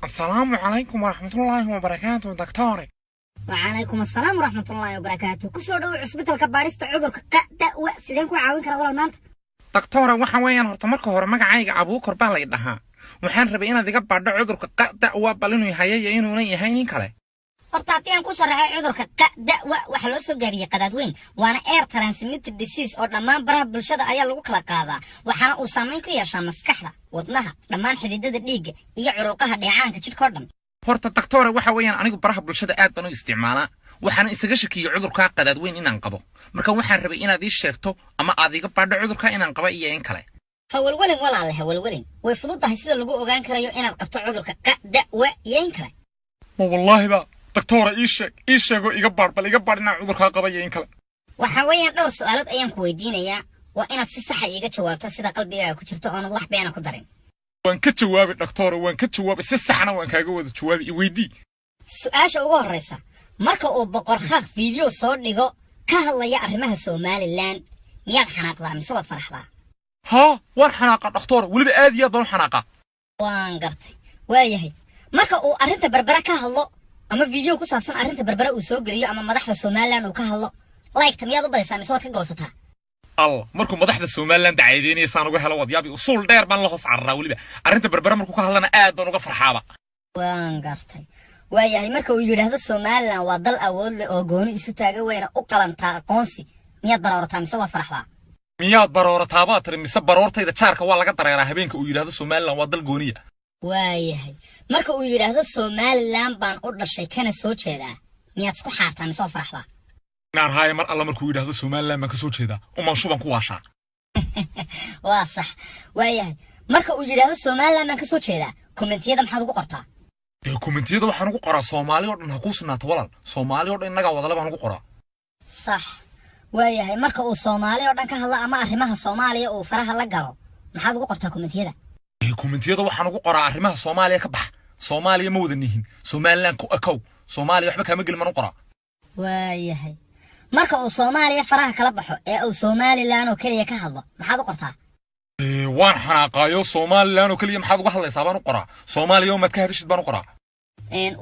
Asalaamu calaykum waraxmatullaahi wabarakaatu, doctore. Wacalaykum assalaam waraxmatullaahi wabarakaatu. Kusoo dhowow cusbitalka baadhista cudurka qadawa. Sideen ku caawin karaa, walaal, maanta? Doctore, waxa weeyaan, horta marka hore magacayga Abuukar baa lay dhahaa. Waxaan rabay inaad iga baadho cudurka qadawa, bal inuu yahay iyo inuunan yahay nin kale. Horta haddii aan ku sharaxay, cudurka qadawa waxaa loo soo gaabiyey qadaadweyn, waana air transmitted disease oo dhammaan baraha bulshada ayaa lagu kala qaadaa, waxaana uu saamayn ku yeeshaa maskaxda, wadnaha, dhammaan xididada dhiigga iyo curuqaha dheecaanka jidhkao dhan. Horta doctore, waxa weeyaan, anigu baraha bulshada aad baan u isticmaalaa, waxaana isaga shakiyey cudurkaa qadaadweyn inaan qabo. Marka waxaan rabay inaad ii sheegto ama aad iga baadho cudurkaa inaan qaba iyo in kale. Hawalwelin, walaale, hawalwelin. Way fududahay sida lagu ogaan karayo inaad qabto cudurka qadawa iyo in kale. Ma wallaahi ba? Doctore, ii sheeg, ii sheego, iga baadh, bal iga baadh inaan cudurkaa qaba iyo in kale. Waxa weeyaan, dhowr su'aalood ayaan ku weydiinayaa. Waa inaad si saxa iiga jawaabto, sida qalbigaaga ku jirto, oonad wax beena ku darin. Waan ka jawaabi, doctore, waan ka jawaabi, si saxna waan kaaga wada jawaabi. I weydii. Su-aasha ugu horraysa: marka uu Boqor Khaaq fiideo soo dhigo ka hadlaya arrimaha Somaliland, miyaad xanaaqdaa mise waad faraxdaa? Haa, waan xanaaqa, dhakhtoor, weliba aad iyo aad baan u xanaaqa. Waan gartay. Waayahay, marka uu arrinta Berbera ka hadlo ama video ku saabsan arrinta Berbera uu soo geliyo ama madaxda Somaliland uu ka hadlo, like-ta miyaad u badaysaa mise waad ka goosataa? Alla, markuu madaxda Somaliland dacaydeynaya uga helo wadyaabi, usuul dheer baan la hoos cararaa. Weliba arrinta Berbera markuu ka hadlana aad baan uga farxaaba. Waan gartay. Waayahay, marka uu yidhaahdo "Somaliland waa dal awood leh oo gooni isu taaga, weyna u qalantaa aqoonsi", miyaad baroorataa mise waad faraxdaa? Miyaad baroorataa baa tiri mise baroortayda jaarka waa laga dareeraa habeenka uu yidhaahdo "Somaliland waa dal gooniya"? Waayahay, marka uu yidhaahdo "Somaliland baan u dhashay kana soo jeedaa", miyaad isku xaartaa mise waad faraxdaa? Naar haaya, mar alla markuu yidhaahdo "Somaliland baan ka soo jeedaa", umaan shuban ku waashaa. Waa sax. Waayahay, marka uu yidhaahdo "Somaliland baan ka soo jeedaa", kommentiyada maxaad ugu qortaa? Dee kommentiyada waxaan ugu qoraa "Soomaali oo dhan ha kuu sinaato, walaal, Soomaali oo dhan innagaa wadale" baan ugu qoraa. Sax. Waayahay, marka uu Soomaali oo dhan ka hadlo ama arrimaha Soomaaliya uu faraha la galo, maxaad ugu qortaa kommentiyada? Dee kommentiyada waxaan ugu qoraa "Arrimaha Soomaaliya ka bax, Soomaaliya ma wada nihin, Somaliland ku ekow, Soomaaliya waxba kaama gelin" baan u qoraa. Waayahay, marka uu Soomaaliya faraha kala baxo ee uu Somaliland oo keliya ka hadlo, maxaad u qortaa? Dee waan xanaaqaayo, "Somaliland oo keliya maxaad uga hadlaysaa" baan u qoraa, "Soomaaliya oo maad ka hadashid" baan u qoraa.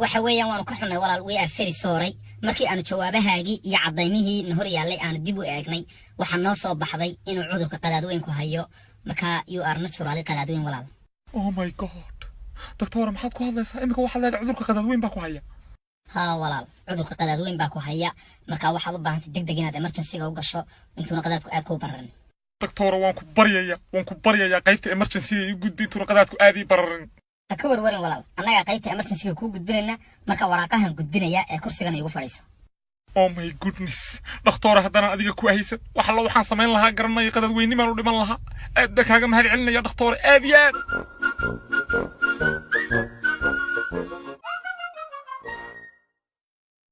Waxa weeyaan, waanu ka xunnay, walaal, we are very sorry. Markii aanu jawaabahaagii iyo caddaymihii na hor yaallay aanu dib u eegnay, waxaa noo soo baxday inuu cudurka qadaadweynku hayo. Marka you are naturally qadaadweyn, walaal. Oh my God, doctora, maxaad ku hadlaysaa iminka? Waxaad leedahay cudurka qadaadweyn baa ku haya? Haa walaal, cudurka qadaadweyn baa ku haya. Marka waxaad u baahantay deg deg inaad emergency-ga u gasho intuuna qadaadku aad kuu bararin. Doctora, waan ku baryaya, waan ku baryayaa, qaybta emergency-ga ii gudbi intuuna qadaadku aad ii bararin. Ha ka warwarin, walaal, annagaa qaybta emergency-ga kuu gudbinayna. Marka waraaqahan gudbinaya ee kursigan iigu fadhiiso. Oh my goodness, dhakhtoora, haddanaan adiga ku haysan, wax alla waxaan samayn lahaa garanaya, qadadweynimaan u dhiman lahaa. Aad baa kaaga mahad celinaya, dhakhtoore, aad iyo aad.